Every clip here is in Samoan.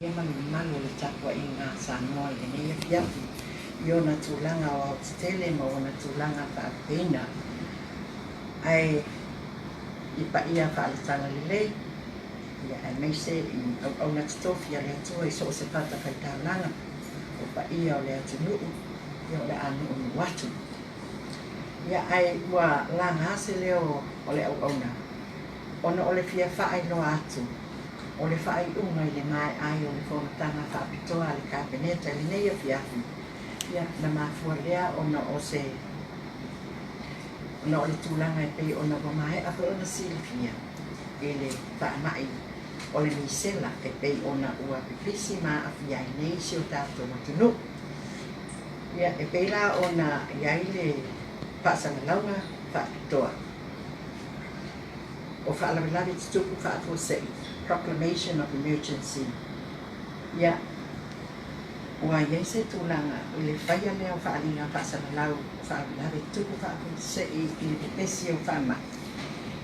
Ia ma le mamalu o le tapuaiga a Samoa i lenei afiafi i ona tulaga aoaotetele ma ona tulaga faalupeina. Ae i paia faale-Talalelei, ia aemaise i auauna totofi a le Atua i so o se fatafaitaulaga, o paia o le atunuu, ia o le a nuunuu atu. Ia ae ua laga se leo o le auauna ona o le fia faailoa atu o le faaiuga i le mae'a ai o le fonotaga faapitoa a le Kapeneta i lenei afiafi, ia na mafua lea ona o se ona o le tulaga e pei ona ua mae'a foi ona silafia i le faama'i o le misela e pei ona ua pipisi ma aafia ai nei si o tatou atunuu. Ia e pei la ona i ai le faasalalauga faapitoa o faalavelave tutupu faafuasei, Proclamation of Emergency. Ia, ua i ai se tulaga i le faia lea o faaaliga faasalalau o faalavelave tutupu faafuasei i le pepesi o faamai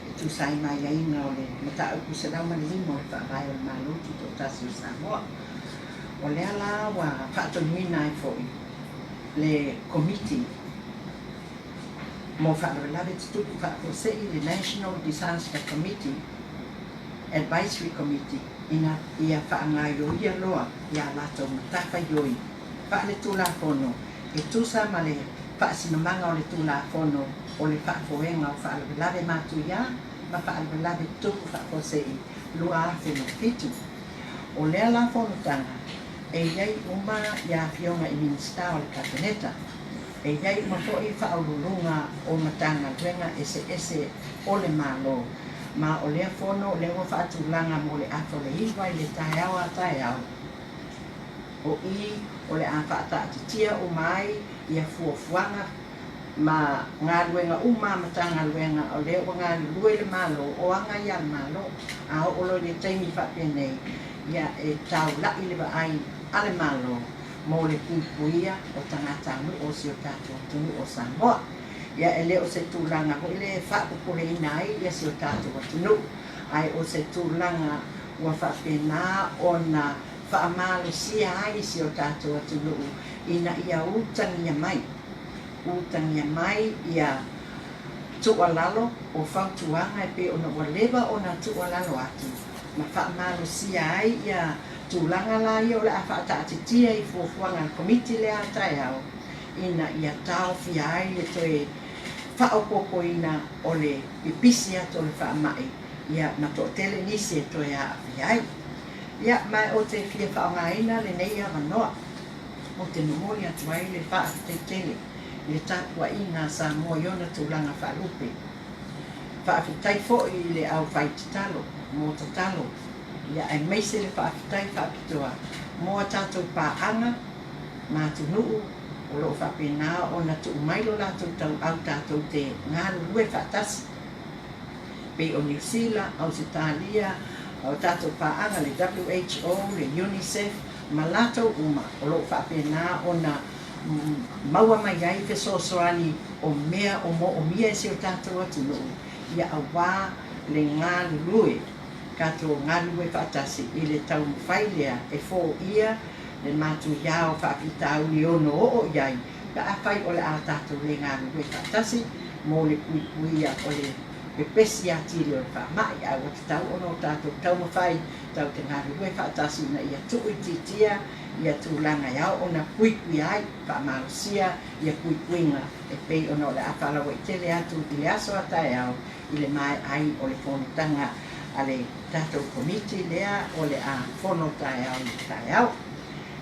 e tusa ai ma aiaiga o le Mataupu 105 o le Faavae o le Malo Tutoatasi o Samoa. O lea la ua faatonuina ai foi le Komiti mo Faalavelave Tutupu Faafuasei, le National Disaster Committee Advisory Committee, ina ia faagaioia loa i a latou matafaioi faaletulafono e tusa ma le faasinomaga o le Tulafono o le Faafoega o Faalavelave Matuiā ma Faalavelave Tutupu Faafuasei 2007. O lea la fonotaga e i ai uma ia afioga i Minisita o le Kapeneta, e i ai uma foi faauluuluga o Matagaluega eseese o le Malo, ma o lea fono lea ua faatulaga mo le afa o le 9 i le taeao a taeao, o i o le a faataatitia uma ai ia fuafuaga ma galuega uma a Matagaluega o lea ua galulue le Malo, o aga ia a le Malo. A oo loa i le taimi faapenei, ia e taula'i le vaai a le Malo mo le puipuia o tagatanuu o si o tatou atunuu o Samoa. Ia e le o se tulaga foi lea e faapopoleina ai ia si o tatou atunuu, ae o se tulaga ua faapena ona faamalosia ai si o tatou atunuu ina ia utagia mai, utagia mai ia tuualalo o fautuaga e pei ona ua leva ona tuualalo atu ma faamalosia ai ia tulaga la ia o le a faataatitia i fuafuaga a le Komiti lea a taeao ina ia taofia ai le toe faaopoopoina o le pipisi atu o le faamai ia ma toatele nisi e toe aafia ai. Ia, ma ou te fia faaaogaina lenei avanoa ou te momoli atu ai le faafetai tele i le tapuaiga a Samoa i ona tulaga faalupe. Faafetai foi i le aufai tatalo mo tatalo, ia aemaise le faafetai faapitoa mo a tatou paaga ma atunuu o lo o faapena ona tuu mai lo latou tauau tatou te galulue faatasi, pei o Niu Sila, Ausetalia, o tatou paaga le WHO, le UNICEF ma latou uma o lo o faapena ona maua mai ai fesoasoani o mea o moomia e si o tatou atunuu, ia auā le galulue, tatou galulue faatasi i le taumafai lea e foia le matuia o faafitauli e ono oo i ai pe afai o le a tatou le galulue faatasi mo le puipuia o le pepesi atili o le faamai. Ae ua tatau ona o tatou taumafai tatou te galulue faatasi ina ia tuuitiitia ia tulaga e ao ona puipuia ai, faamalosia ia puipuiga e pei ona o le a faalauaitele atu i le aso a taeao i le mae'a ai o le fonotaga a le tatou Komiti lea o le a fono taeao i le taeao.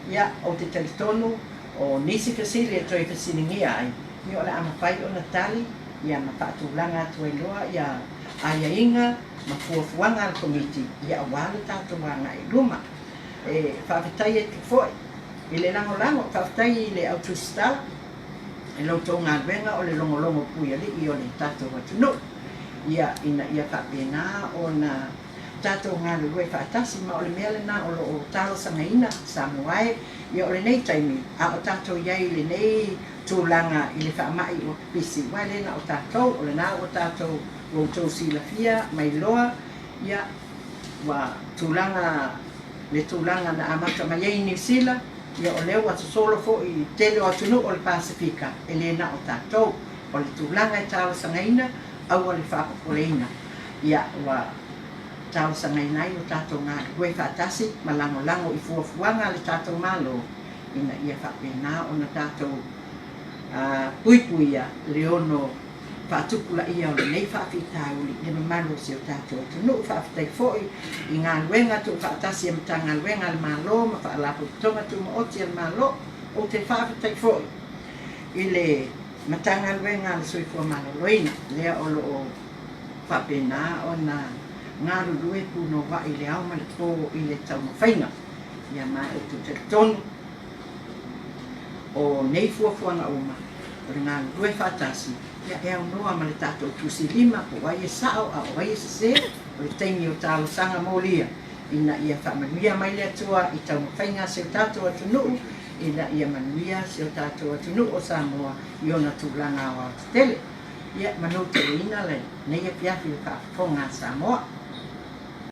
Ia, ou te talitonu o nisi fesili e toe fesiligia ai, ia o le a mafai ona tali ia ma faatulaga atu ai loa ia aiaiga ma fuafuaga a le Komiti ia aua le tatou agai i luma. E faafetai atu foi i le lagolago, faafetai i le au tusitala i lo outou galuega o le logologo puialii o le tatou atunuu, ia ina ia faapena ona tatou galulue faatasi, ma o le mea lena o lo o talosagaina Samoa e. Ia o lenei taimi, a o tatou i ai i lenei tulaga i le faamai ua pipisi, aua e le na o tatou, o lena ua tatou ua outou silafia ma iloa, ia ua tulaga le tulaga na amata mai ai i Niu Sila, ia o lea ua sosolo foi i le tele o atunuu o le Pasefika, e le na o tatou. O le tulaga e talosagaina, aua le faapopoleina. Ia ua talosagaina ai lo tatou galulue faatasi ma lagolago i fuafuaga a le tatou Malo ina ia faapena ona tatou puipuia le ono faatupulaia o lenei faafitauli i le mamalu o si o tatou atunuu. Faafetai foi i galuega tuufaatasi a Matagaluega a le Malo ma Faalapotopotoga Tumaoti a le Malo. Ou te faafetai foi i le Matagaluega a le Soifua Maloloina, lea o lo o faapena ona galulue punouai i le ao ma le po i le taumafaiga. Ia ma ou te talitonu o nei fuafuaga uma, o le galulue faatasi, ia e aunoa ma le tatou tusilima po o ai e sao a o ai e sese, o le taimi o talosaga molia ina ia faamanuia mai le Atua i taumafaiga a si o tatou atunuu, ina ia manuia si o tatou atunuu o Samoa i ona tulaga aoaotetele. Ia manuteleina lenei afiafi i le faafofoga a Samoa.